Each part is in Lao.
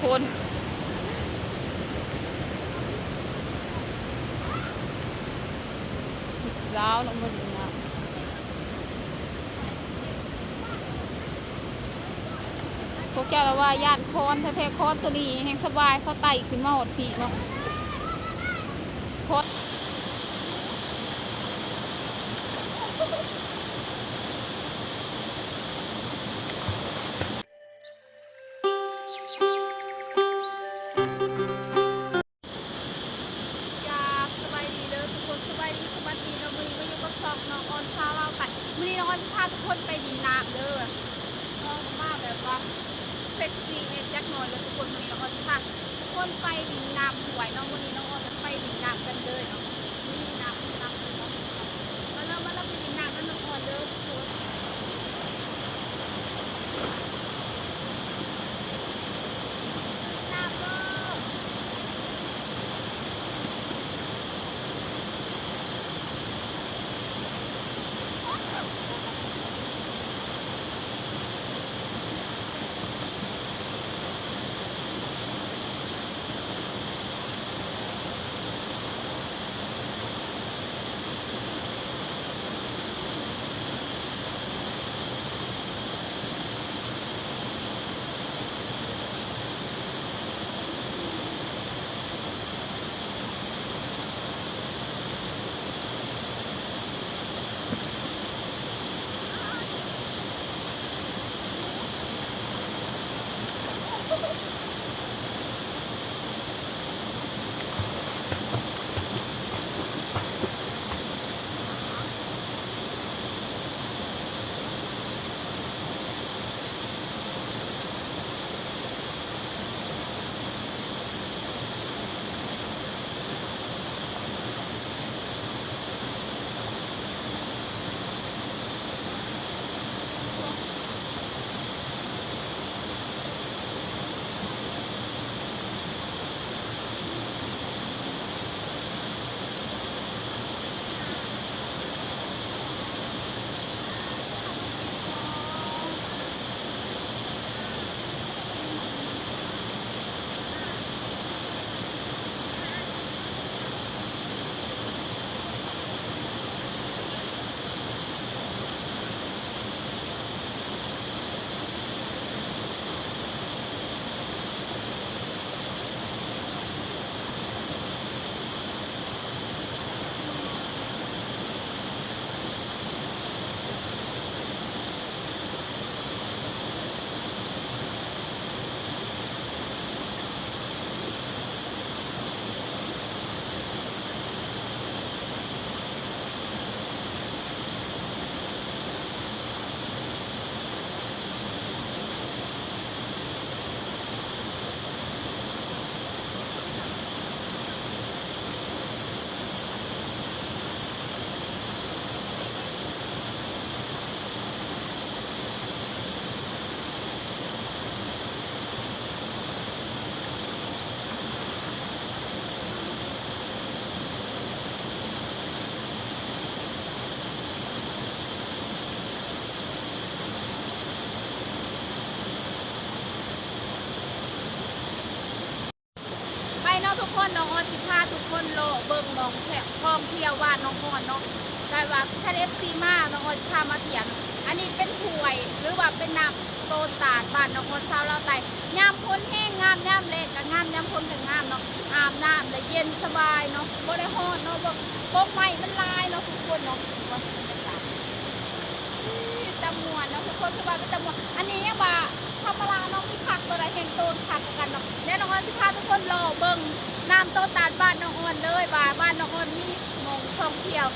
ຄົນ ຜູ້ສາວເນາະ ມາຫຼິ້ນນ້ຳ. ພວກເຈົ້າລະວ່າຢ້ານຄອນແທ້ໆ ຄອນໂຕນີ້ແຮ່ງສະບາຍ ເຂົາໄຕ່ຂຶ້ນມາຮອດພີ້ເນາະ ຄອນ. ກາບສະບາຍດີເດີທຸກຄົນ ສະບາຍດີສະຫວັດດີເນາະ ມື້ນີ້ມາຢູ່ກັບຊ່ອງນ້ອງອອນຊາວລາວໃຕ້ ມື້ນີ້ນ້ອງອອນຊິພາທຸກຄົນໄປຫຼິ້ນນ້ຳເດີ ນ້ອງມາແບບວ່າເຊັກຊີແດ່ຈັກໜ່ອຍເດີທຸກຄົນ ມື້ນີ້ນ້ອງອອນຊິພາທຸກຄົນໄປຫຼິ້ນນ້ຳຫ້ວຍເນາະ ມື້ນີ້ນ້ອງອອນໄປຫຼິ້ນນ້ຳກັນເດີເນາະ ນີ້ນ້ຳ ນ້ຳ ມາເລີ່ມ ມາເລີ່ມໄປຫຼິ້ນນ້ຳນຳນ້ອງອອນເດີທຸກຄົນ. ໄປເນາະທຸກຄົນ ນ້ອງອອນຊິພາທຸກຄົນເລາະເບິ່ງໝ່ອງແຖວທ່ອງທ່ຽວບ້ານນ້ອງອອນເນາະ ແຕ່ວ່າຄັນເອັຟຊີມາ ນ້ອງອອນຊິພາມາທ່ຽວ. ອັນນີ້ເປັນຫ້ວຍ ຫຼືວ່າເປັນນ້ຳ ໂຕນຕາດ ບ້ານນ້ອງອອນຊາວລາວໃຕ້ ຍາມຝົນແຮງງາມ ຍາມແລ້ງກໍງາມ ຍາມຝົນກໍງາມເນາະ ອາບນ້ຳແລ້ວເຢັນສະບາຍເນາະ ບໍ່ໄດ້ຮ້ອນເນາະ ເບິ່ງກົກໄມ້ມັນຫຼາຍເນາະທຸກຄົນເນາະ. ເປັນຕາມ່ວນເນາະທຸກຄົນ ຄືວ່າເປັນຕາມ່ວນ ອັນນີ້ຍັງວ່າທຳມະດາເນາະ ຄືຄັກໂຕໃດແຮ່ງໂຕນຄັກກວ່າກັນເນາະ. ແລ້ວນ້ອງອອນຊິພາທຸກຄົນເລາະເບິ່ງນ້ຳໂຕນຕາດບ້ານນ້ອງອອນເລີຍ ວ່າບ້ານນ້ອງອອນມີໝ່ອງທ່ອງທ່ຽວ.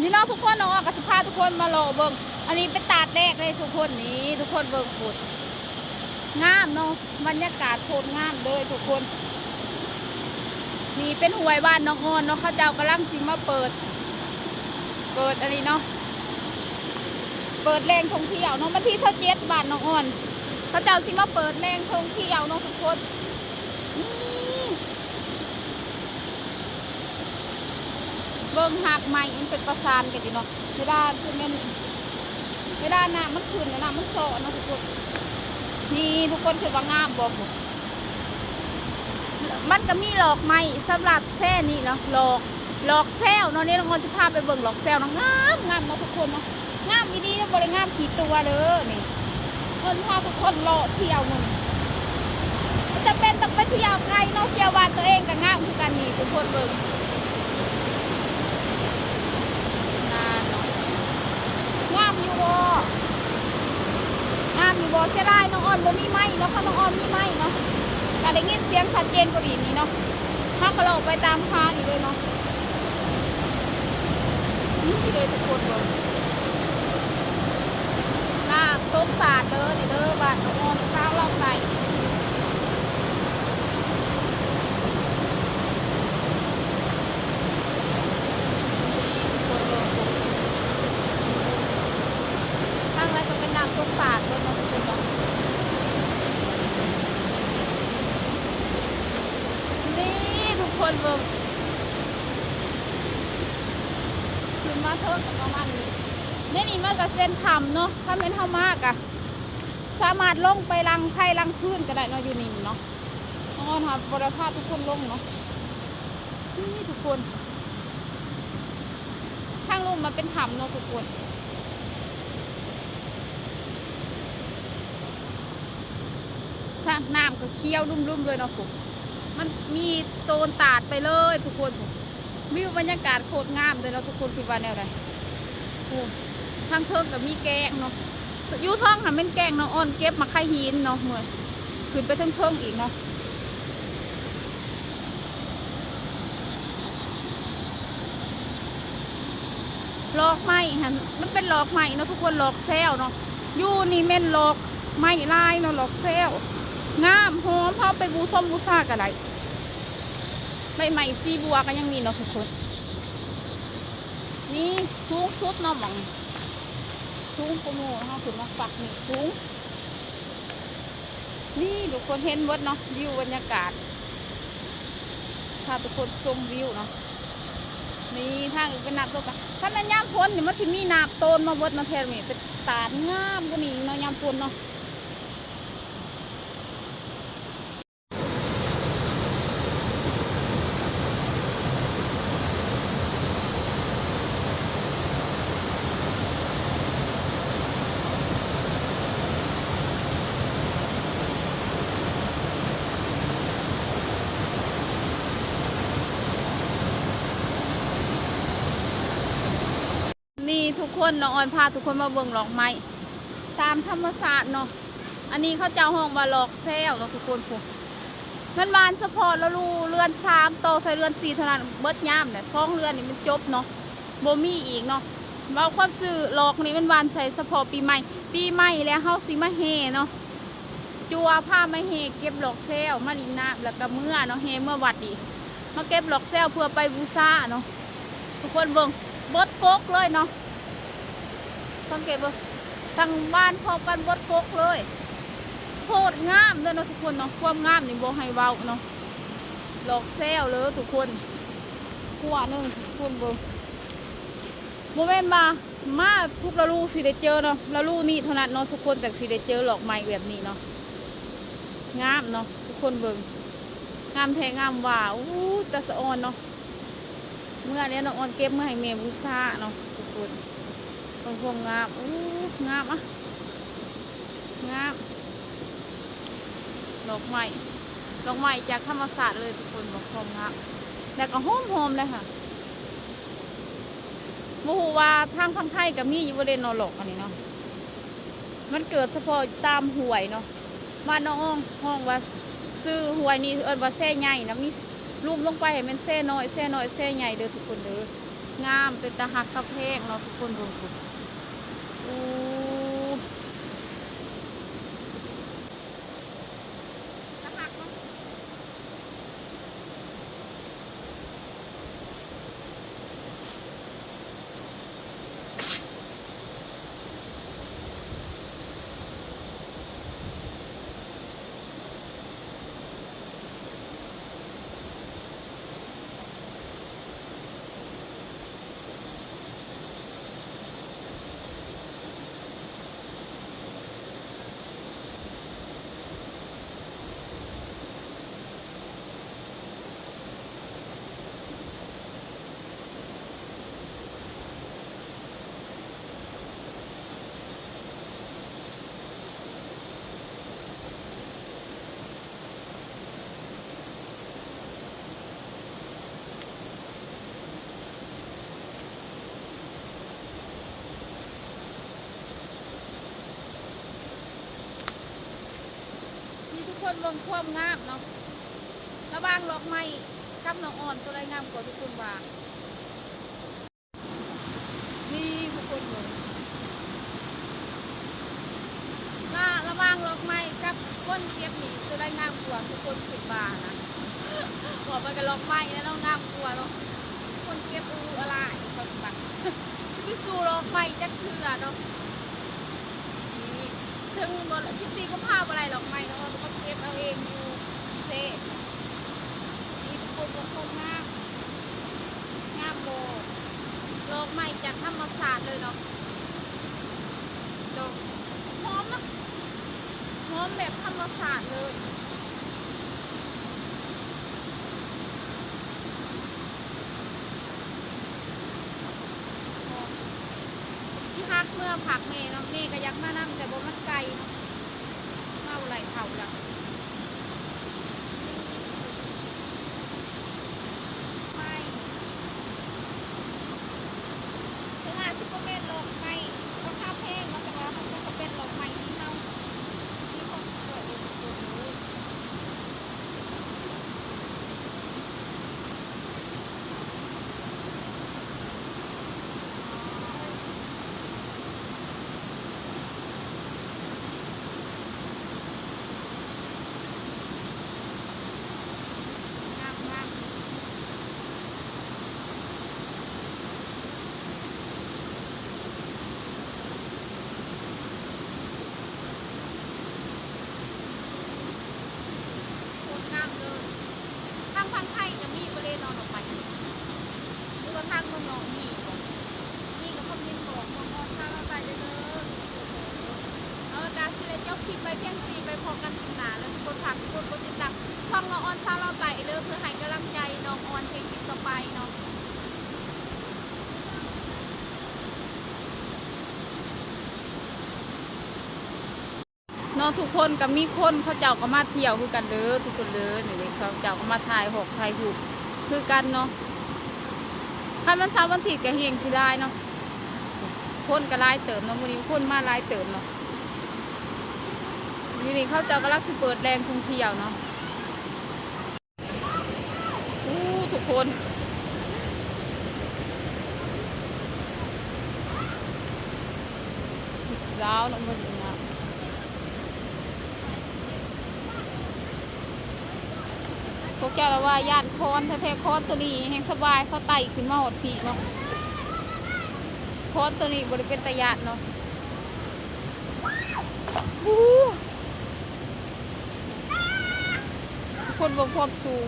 ນີ້ເນາະທຸກຄົນ ນ້ອງອອນກໍຊິພາທຸກຄົນມາເລາະເບິ່ງ ອັນນີ້ເປັນຕາດແລກເລີຍທຸກຄົນ ນີ້ທຸກຄົນເບິ່ງພຸ້ນ ງາມເນາະ ບັນຍາກາດໂຄດງາມເລີຍທຸກຄົນ. ນີ້ເປັນຫ້ວຍບ້ານນ້ອງອອນເນາະ ເຂົາເຈົ້າກຳລັງຊິມາເປີດ ເປີດອັນນີ້ເນາະ ເປີດແຫຼ່ງທ່ອງທ່ຽວເນາະ ວັນທີຊາວເຈັດ ບ້ານນ້ອງອອນ ເຂົາເຈົ້າຊິມາເປີດແຫຼ່ງທ່ອງທ່ຽວເນາະທຸກຄົນ. ນີ້ ເບິ່ງຮາກໄມ້ມັນເປັນປະສານກັນຢູ່ເນາະ ເວລາຄືແມ່ນ ເວລານ້ຳມັນຂຶ້ນ ນ້ຳມັນເຊາະເນາະທຸກຄົນ. ນີ້ທຸກຄົນຄິດວ່າງາມບໍ່? ພຸ້ນ ມັນກໍມີຫຼອກໄມ້ສຳລັບແຊ່ນີ້ເນາະ ຫຼອກ ຫຼອກແຊວເນາະ. ນີ້ນ້ອງອອນຊິພາໄປເບິ່ງຫຼອກແຊວເນາະ ງາມ ງາມເນາະທຸກຄົນເນາະ ງາມອີ່ຫຼີເນາະ ບໍ່ໄດ້ງາມຂີ້ຕົວເດີນີ້. ເພິ່ນພາທຸກຄົນເລາະທ່ຽວມື້ນີ້ ບໍ່ຈຳເປັນຕ້ອງໄປທ່ຽວໄກເນາະ ທ່ຽວບ້ານຕົວເອງກໍງາມຄືກັນນີ້ ທຸກຄົນເບິ່ງ ງາມເນາະ ງາມຢູ່ບໍ່? ງາມຢູ່ບໍ່? ເສຍດາຍນ້ອງອອນບໍ່ມີໄມເນາະ ຄັນນ້ອງອອນມີໄມເນາະ ກໍໄດ້ຍິນສຽງຊັດເຈນກວ່ານີ້ເນາະ. ເຮົາກໍເລາະໄປຕາມທາງນີ້ເລີຍເນາະ ນີ້ເລີຍທຸກຄົນເບິ່ງ ນ້ຳຕົກສາດເດີ ນີ້ເດີ ບ້ານນ້ອງອອນ ຊາວລາວໃຕ້. ທາງນັ້ນກໍເປັນນ້ຳຕົກສາດເບິ່ງເນາະ ນີ້ທຸກຄົນເບິ່ງ ຂຶ້ນມາເທິງກໍປະມານນີ້. ໃນນີ້ມັນກໍເປັນຖ້ຳເນາະ ຄັນແມ່ນເຮົາມາກໍສາມາດລົງໄປຫຼັງໄພຫຼັງພື້ນກໍໄດ້ເນາະ ຢູ່ນີ້ເນາະ. ນ້ອງອອນຫາບໍ່ໄດ້ພາທຸກຄົນລົງເນາະ. ນີ້ທຸກຄົນ ທາງລຸ່ມມັນເປັນຖ້ຳເນາະທຸກຄົນ. ນ້ຳກໍຂຽວລຸ່ມໆເລີຍເນາະ ມັນມີໂຕນຕາດໄປເລີຍທຸກຄົນ. ວິວບັນຍາກາດໂຄດງາມເລີຍເນາະທຸກຄົນ ຄິດວ່າແນວໃດ? ໂອ້ ທາງເທິງກໍມີແກ້ງເນາະ ຢູ່ເທິງຫັ້ນແມ່ນແກ້ງນ້ອງອອນເກັບໝາກໄຂ່ຫີນເນາະ ເມື່ອຂຶ້ນໄປເທິງໆອີກເນາະ. ຫຼອກໄມ້ຫັ້ນ ມັນເປັນຫຼອກໄມ້ເນາະທຸກຄົນ ຫຼອກແຊວເນາະ. ຢູ່ນີ້ແມ່ນຫຼອກໄມ້ຫຼາຍເນາະ ຫຼອກແຊວ ງາມ ຫອມ ເຮົາໄປບູຊົມບູຊາກໍໄດ້. ໃບໄມ້ສີບົວກໍຍັງມີເນາະທຸກຄົນ. ນີ້ສູງສຸດເນາະ ໝ່ອງນີ້ສູງກວ່າໝູ່ ເຮົາຂຶ້ນມາປັກນີ້ສູງ. ນີ້ທຸກຄົນເຫັນເບິດເນາະ ວິວບັນຍາກາດ ພາທຸກຄົນຊົມວິວເນາະ. ນີ້ທາງອີກເປັນນ້ຳຕົກ ຄັນແມ່ນຍາມຝົນນີ້ມັນຊິມີນ້ຳໂຕນມາເບິດເນາະ ແຖວນີ້ເປັນຕາດງາມກວ່ານີ້ເນາະ ຍາມຝົນເນາະ. ນີ້ທຸກຄົນ ນ້ອງອອນພາທຸກຄົນມາເບິ່ງຫຼອກໄມ້ຕາມທຳມະຊາດເນາະ. ອັນນີ້ເຂົາເຈົ້າຮ້ອງວ່າຫຼອກແຊວເນາະທຸກຄົນ ພຸ້ນ ມັນບານສະເພາະລະດູເດືອນສາມຕໍ່ໃສ່ເດືອນສີ່ເທົ່ານັ້ນ ເບິດຍາມແຫຼະ ສອງເດືອນນີ້ມັນຈົບເນາະ ບໍ່ມີອີກເນາະ. ເວົ້າຄວາມຊື່ ຫຼອກນີ້ມັນບານໃສ່ສະເພາະປີໃໝ່ ປີໃໝ່ແລ້ວເຮົາຊິມາແຫ່ເນາະ ຈົວພາມາແຫ່ເກັບຫຼອກແຊວ ມາຫຼິ້ນນ້ຳ ແລ້ວກໍເມືອເນາະ ແຫ່ເມືອວັດອີກ ມາເກັບຫຼອກແຊວເພື່ອໄປບູຊາເນາະ. ທຸກຄົນເບິ່ງ ເບິດກົກເລີຍເນາະ ສັງເກດເບິ່ງ ທັງບ້ານພ້ອມກັນເບິດກົກເລີຍ ໂຄດງາມເດີເນາະທຸກຄົນເນາະ. ຄວາມງາມນີ້ບໍ່ໃຫ້ເວົ້າເນາະ ຫຼອກແຊວເລີຍທຸກຄົນ ຂົວໜຶ່ງ ທຸກຄົນເບິ່ງ ບໍ່ແມ່ນວ່າມາທຸກລະດູຊິໄດ້ເຈີເນາະ ລະດູນີ້ເທົ່ານັ້ນເນາະ ທຸກຄົນຈັ່ງຊິໄດ້ເຈີຫຼອກໄມ້ແບບນີ້ເນາະ. ງາມເນາະ ທຸກຄົນເບິ່ງ ງາມແທ້ງາມວ່າ ໂອ້ ຕາສະອອນເນາະ. ເມື່ອແລ້ວນ້ອງອອນເກັບມາໃຫ້ແມ່ບູຊາເນາະ ທຸກຄົນ ເບິ່ງຄວາມງາມ ໂອ້ ງາມອະ ງາມ ດອກໄມ້ ດອກໄມ້ຈາກທຳມະຊາດເລີຍ ທຸກຄົນ ເບິ່ງຄວາມງາມ ແລ້ວກໍຫອມໆເລີຍຄ່ະ. ບໍ່ຮູ້ວ່າທາງຝັ່ງໄທກໍມີຢູ່ບໍ່ເດເນາະ ດອກອັນນີ້ເນາະ ມັນເກີດສະເພາະຕາມຫ້ວຍເນາະ. ບ້ານນ້ອງອອນຮ້ອງວ່າ ຊື່ຫ້ວຍນີ້ເອີ້ນວ່າແຊໃຫຍ່ນະ ມີລຸ່ມລົງໄປໃຫ້ແມ່ນແຊນ້ອຍ ແຊນ້ອຍ ແຊໃຫຍ່ເດີທຸກຄົນເດີ. ງາມ ເປັນຕາຮັກຕາແພງເນາະ ທຸກຄົນເບິ່ງພຸ້ນ ໂອ້ ຕາຮັກເນາະ. ຄົນເບິ່ງຄວາມງາມເນາະ ລະຫວ່າງດອກໄມ້ກັບນ້ອງອອນ ໂຕໃດງາມກວ່າ ທຸກຄົນວ່າ? ນີ້ ທຸກຄົນເບິ່ງ ລະ ລະຫວ່າງດອກໄມ້ກັບຄົນເກັບນີ້ ໂຕໃດງາມກວ່າ ທຸກຄົນຄິດວ່ານະ? ເວົ້າໄປກໍດອກໄມ້ແຫຼະເນາະ ງາມກວ່າເນາະ ຄົນເກັບອຸລຸອະລາຍ ປັດຈຸບັນ ຊິໄປສູ້ດອກໄມ້ຈັກເທື່ອເນາະ. ນີ້ ເຖິງບໍ່ ສິບສີ່ກຸມພາບໍ່ໄດ້ດອກໄມ້ເນາະ ກໍມາເກັບເອົາເອງຢູ່ເຊ. ນີ້ ທຸກຄົນເບິ່ງຄວາມງາມ ງາມບໍ່? ດອກໄມ້ຈາກທຳມະຊາດເລີຍເນາະ ດອກຫອມເນາະ ຫອມແບບທຳມະຊາດເລີຍ. ຊິຮັກເມືອພັກແມ່ເນາະ ແມ່ກໍຢາກມານຳ ແຕ່ບໍ່ ມັນໄກເນາະ ມາບໍ່ໄດ້ ເຖົ້າແລ້ວ. ໄມ້ ເຊິ່ງອາດຊິບໍ່ແມ່ນດອກໄມ້ລາຄາແພງເນາະ ແຕ່ວ່າມັນກໍເປັນດອກໄມ້ທີ່ເຮົາມີຄວາມສຸກເລີຍ. ງາມໆ ໂຄດງາມເລີຍ. ທາງຝັ່ງໄທກໍມີບໍ່ເດເນາະ ດອກໄມ້ ຫຼືວ່າທາງເມືອງນອກມີບໍ່? ມີກໍຄອມເມັນບອກ ບອກອອນຊາວລາວໃຕ້ເດີ. ເອີ ກະຊິໄດ້ຈົບຄລິບໄວ້ພຽງເທົ່ານີ້ ໄປພໍ້ກັນຄລິບໜ້າເດີ. ທຸກຄົນ ຝາກທຸກຄົນກົດຕິດຕາມຊ່ອງນ້ອງອອນຊາວລາວໃຕ້ເດີ ເພື່ອໃຫ້ກຳລັງໃຈນ້ອງອອນເຮັດຄລິບຕໍ່ໄປເນາະ. ເນາະ ທຸກຄົນ ກໍມີຄົນເຂົາເຈົ້າກໍມາທ່ຽວຄືກັນເດີ ທຸກຄົນເດີ. ນີ້ເດ້ ເຂົາເຈົ້າກໍມາຖ່າຍຮູບ ຖ່າຍຮູບຄືກັນເນາະ. ຄັນວັນເສົາວັນອາທິດກໍແຮ່ງຊິຫຼາຍເນາະ ຄົນກໍຫຼາຍເຕີບເນາະ. ມື້ນີ້ຄົນມາຫຼາຍເຕີບເນາະ. ຢູ່ນີ້ເຂົາເຈົ້າກຳລັງຊິເປີດແຫຼ່ງທ່ອງທ່ຽວເນາະ. ໂອ້ ທຸກຄົນ ຜູ້ສາວນຳມາຢູ່ນະ ພວກເຈົ້າລະວ່າຢ້ານຄອນແທ້ໆ ຄອນໂຕນີ້ແຮ່ງສະບາຍ ເຂົາໄຕ່ຂຶ້ນມາຮອດພີ້ເນາະ. ຄອນໂຕນີ້ບໍ່ໄດ້ເປັນຕາຢ້ານເນາະ. ໂອ້ ທຸກຄົນເບິ່ງຄວາມສູງ.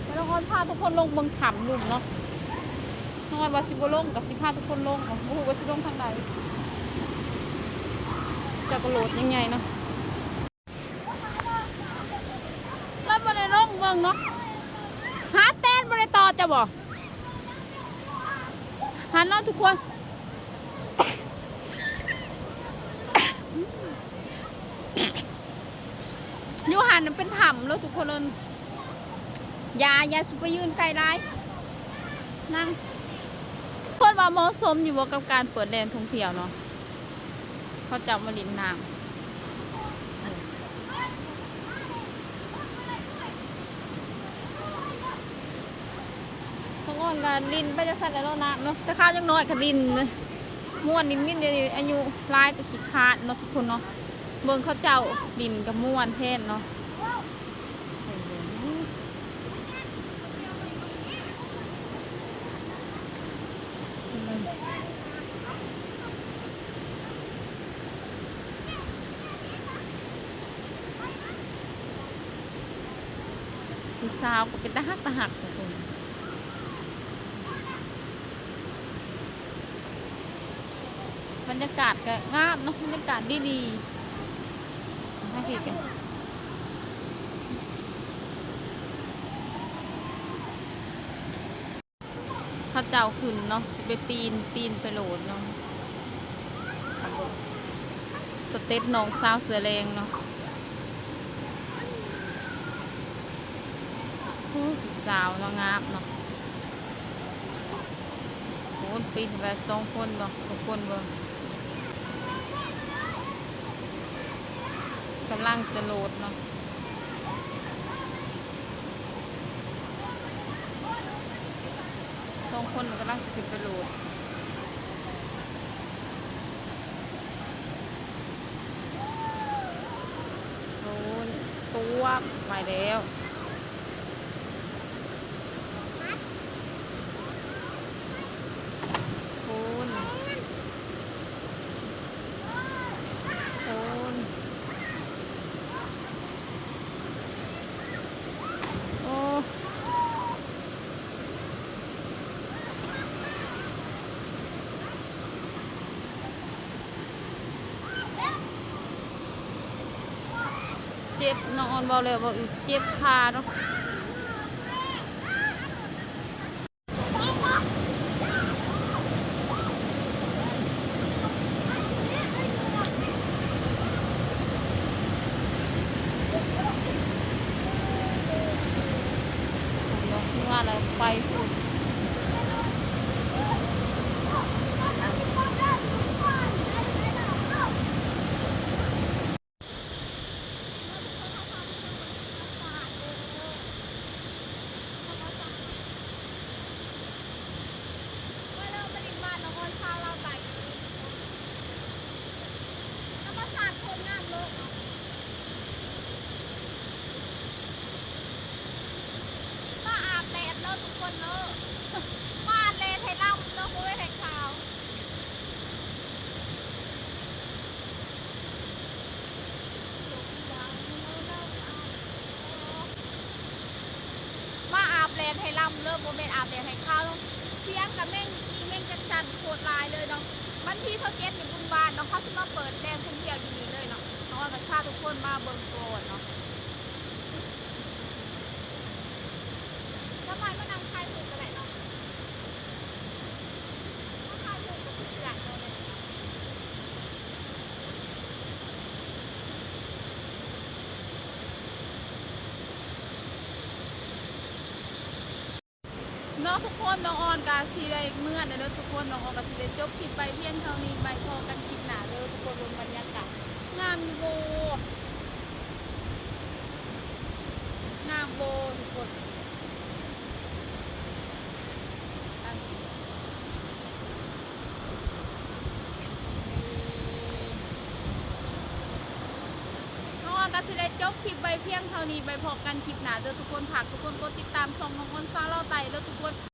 ແລ້ວນ້ອງອອນພາທຸກຄົນລົງເບິ່ງຖ້ຳລຸ່ມເນາະ. ນ້ອງອອນວ່າຊິບໍ່ລົງ ກໍຊິພາທຸກຄົນລົງ. ເອົ້າ ບໍ່ຮູ້ວ່າຊິລົງທາງໃດ. ເຈົ້າກໍໂຫຼດຍັງໃຫຍ່ເນາະ. ລະບໍ່ໄດ້ລົງເບິ່ງເນາະ. ຫາແຕນບໍ່ໄດ້ຕໍ່ເຈົ້າບໍ່? ຫັ້ນເນາະທຸກຄົນ. ຢູ່ຫັ້ນເປັນຖ້ຳເນາະທຸກຄົນເອີຍ. ຢ່າ ຢ່າສຸໄປຢືນໃກ້ຫຼາຍ. ນັ່ງ ເພິ່ນວ່າເໝາະສົມຢູ່ບໍ່ກັບການເປີດແຫຼ່ງທ່ອງທ່ຽວເນາະ. ເຂົາເຈົ້າມາຫຼິ້ນນ້ຳ. ນ້ອງອອນກໍຫຼິ້ນໄປຈັ່ງຊັ້ນແຫຼະເນາະ ນ້ຳເນາະ. ແຕ່ຄາວຍັງນ້ອຍກໍຫຼິ້ນ ມ່ວນ ຫຼິ້ນມິນ. ດຽວນີ້ອາຍຸຫຼາຍກໍຂີ້ຄ້ານເນາະທຸກຄົນເນາະ. ເບິ່ງເຂົາເຈົ້າຫຼິ້ນກໍມ່ວນແທນເນາະ. ຜູ້ສາວກໍເປັນຕາຮັກຕາຮັກທຸກຄົນ. ບັນຍາກາດກໍງາມເນາະ ບັນຍາກາດດີໆ. ມາພີ້ກັນ ເຂົາເຈົ້າຂຶ້ນເນາະ ຊິໄປປີນ ປີນໄປໂລດເນາະ. ສະເຕັບນ້ອງສາວເສືອແດງເນາະ. ໂອ້ ຜູ້ສາວເນາະ ງາມເນາະ. ໂອ້ ປີນໄປສອງຄົນເນາະ ທຸກຄົນເບິ່ງ ກຳລັງຈະໂລດເນາະ. ຄົນມັນກຳລັງຊິຂຶ້ນໄປໂຫຼດ. ໂອ້ຍ ຕວບ ໄປແລ້ວ. ໂອ້ຍ ໂອ້ຍ ໂອ້. ເຈັບ ນ້ອງອອນເວົ້າແລ້ວເວົ້າອີກ ເຈັບຂາເນາະ. ເຮືອແລ້ວໄປພຸ້ນ. ມາອາບແດດເດີທຸກຄົນເດີ ມາອາບແດດໃຫ້ລຳເດີ ບໍ່ແມ່ນໃຫ້ຂາວ. ມາອາບແດດໃຫ້ລຳເດີ ບໍ່ແມ່ນອາບແດດໃຫ້ຂາວ. ສຽງກະແມ່ງອີ່ແມ່ງຈັກຈັ່ນໂຄດຫຼາຍເລີຍເນາະ. ວັນທີຊາວເຈັດນີ້ບຸນບ້ານເນາະ ເຂົາຊິມາເປີດແຫຼ່ງທ່ອງທ່ຽວຢູ່ນີ້ເລີຍເນາະ. ນ້ອງອອນກະພາທຸກຄົນມາເບິ່ງກ່ອນເນາະ. ສະບາຍ ມານັ່ງຖ່າຍຮູບກະໄດ້ເນາະ. ເນາະທຸກຄົນ ນ້ອງອອນກະຊິໄດ້ເມືອແລ້ວເດີທຸກຄົນ. ນ້ອງອອນກະຊິໄດ້ຈົບຄລິບໄວ້ພຽງເທົ່ານີ້ ໄວ້ພໍ້ກັນຄລິບໜ້າເດີທຸກຄົນ. ເບິ່ງບັນຍາກາດ ງາມຢູ່ບໍ່? ງາມບໍ່ທຸກຄົນ? ນ້ອງອອນກະຊິໄດ້ຈົບຄລິບໄວ້ພຽງເທົ່ານີ້ ໄວ້ພໍ້ກັນຄລິບໜ້າເດີທຸກຄົນ. ຝາກທຸກຄົນກົດຕິດຕາມຊ່ອງນ້ອງອອນຊາວລາວໃຕ້ເດີທຸກຄົນ.